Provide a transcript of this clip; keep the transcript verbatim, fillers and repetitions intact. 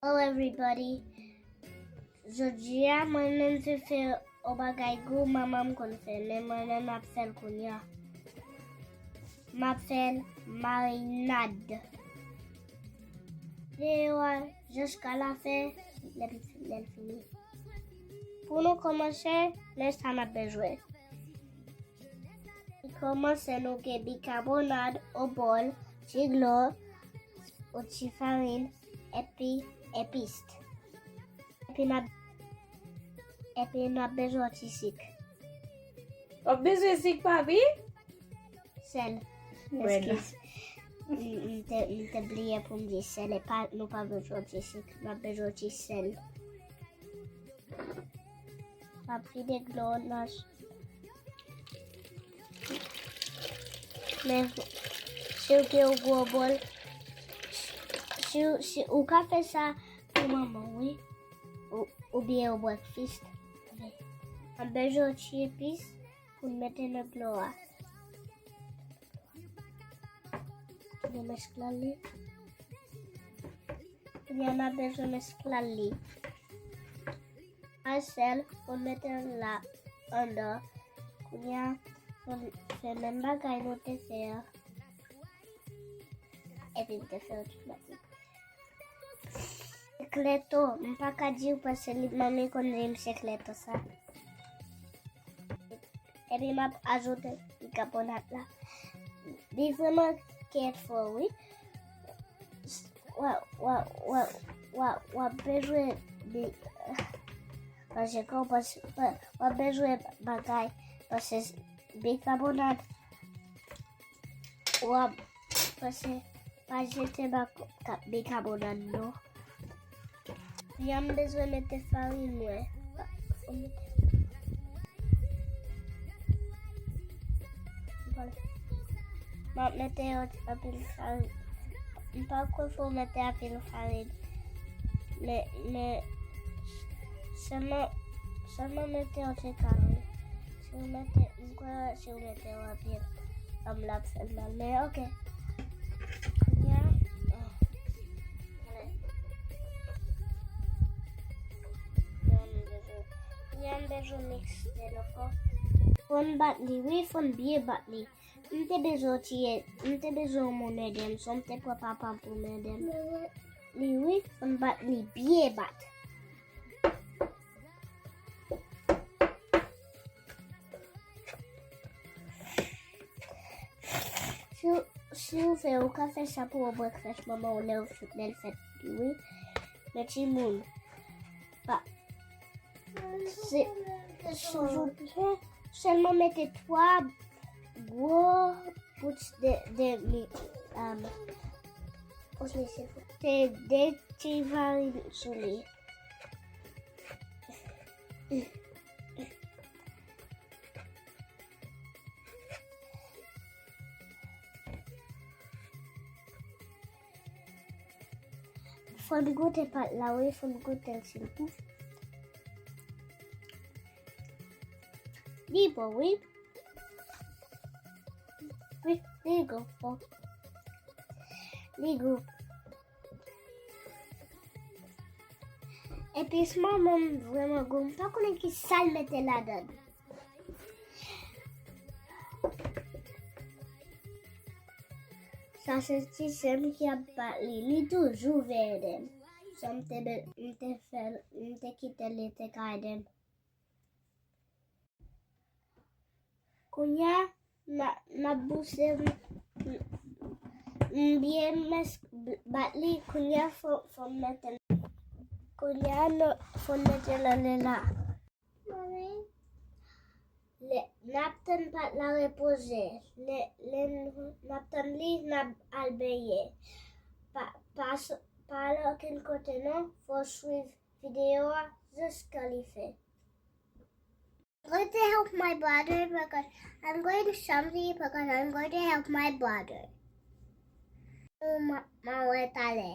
Hello everybody. Jodi a mwen menm te fè yon bagay gou manman m konn fè, men mwen menm m ap fè l kounye a. M ap fè l marinad. Videyo a jiska la fen, lè l fini. Pou nou kòmanse, men sa n ap bezwen. Pou kòmanse, nou gen bikabonad, yon bòl, ti dlo, yon ti farin, epi epis. Epi n ap, epi n ap bezwen yon ti sik. W ap bezwen sik, papi? Sèl. Eskiz. M, m te, m te bliye pou m di sèl. E pa, nou pa bezwen ti sik. N ap bezwen ti sèl. M ap vide dlo nan s-, men si w gen yon gwo bòl, si, si ou ka fè sa pou manman w, wi. Ou, oubyen yon breakfast. M ap bezwen yon ti epis pou n mete nan dlo a. Kounye a mesklal li. Kounye a n ap bezwen mesklal li. Al sèl, pou n mete l la anndan. Kounye a, pou n fè menm bagay nou te fè a. Epi m te fè yon ti bagay. Sekleto, m pa ka di w paske li, manmi konn di m sekleto sa. Epi m ap ajoute bikabonat la. Li vrèman kèt fò, wi. W ap, w ap, w ap, w ap, w ap bezwen bi-, paske w ap bezwen bagay, paske bikabonat, w ap, paske pa jete bak-, ka-, bikabonat non. Kounye a m bezwen mete farin mwen. M ap mete yon anpil farin. M pa kwè fò w mete anpil farin. Men, men, sèlman, sèlman mete yon ti kare. Si w mete, m kwè si w mete yon anpil, um, l ap fè l mal. Men, oke. Kounye a, ah, kounye a m bezwen, kounye a m bezwen mikse l ankò. Fò n bat li, wi, fò n byen bat li. M te bezwen ti, m te bezwen yon moun ede m, so m te pran papa m pou m ede m. Li, wi, fò n bat li byen bat. Si w, si w vle, ou ka fè sa pou yon breakfast manman w lè w, lè l fèt li, wi. Men timoun, pa, se, silvouplè, sèlman mete twa gwo bout de, de mi, um, te de ti farin sou li. Fò n goute pat la, wi, fò n goute l, silvouplè. Li bon, wi. Wi, li gou, bon. Li gou. Epi, manman m vrèman gou, m pa konnen ki sa l mete ladan l. Sa se ti sè m ki ap bat li. Li toujou veye ede m. Sa m te, m te fè, m te kite l, li te ka ede m. Kounye a, n a, n ap bouse m, m byen mès-, bat li. Kounye a, fò, fò m mete l. Kounye a, nou, fò n mete l anlè la. Lè n ap tann pat la repoze, lè, lè n ap tann li, n ap al benyen. Pa, pa, pa al okenn kote non, fò w swiv videyo a jiska li fen. I'm going to help my brother because I'm going to something because I'm going to help my brother. Ou ma, ma wè talè.